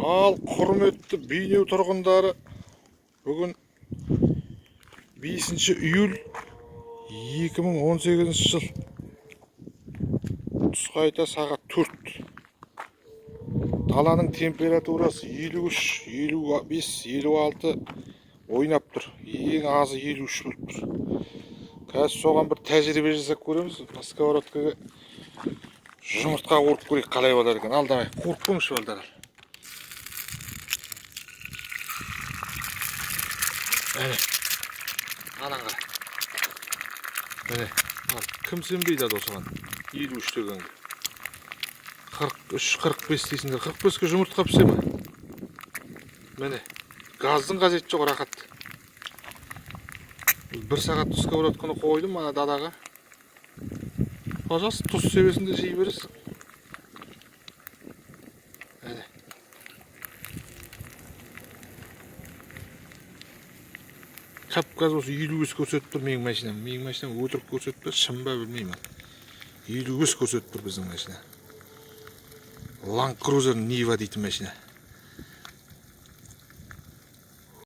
Ал, құрметті Бейнеу тұрғындары, бүгін 5 июль 2018 жыл. Түс қайта сағат 4. Даланың температурасы 53, 55, 56 ойнап тұр. Ең азы 53 болып тұр. Қазір соған бір тәжірибе жасап көреміз. Мына сковородкаға жұмыртқа қуырып көрейік, қалай болар екен. Ал, давай, қуырып көріңізші, балдар. Әне. Анан қара. Міне, ал, кім сенбейді ал осыған? 53 дегенге. 43, 45 дейсіңдер. 45-ке жұмыртқа пісе ме? Міне, газдың қажеті жоқ, рахат. Бір сағат сковородканы қойдым ана далаға. Пожалуйста, тұз себесін де жей бересің. Әне. Қап қазір осы 55 көрсетіп тұр менің машинам. Менің машинам өтірік көрсетіп тұр, шын ба білмеймін. 55 көрсетіп тұр біздің машина. Land Cruiser Niva дейтін машина.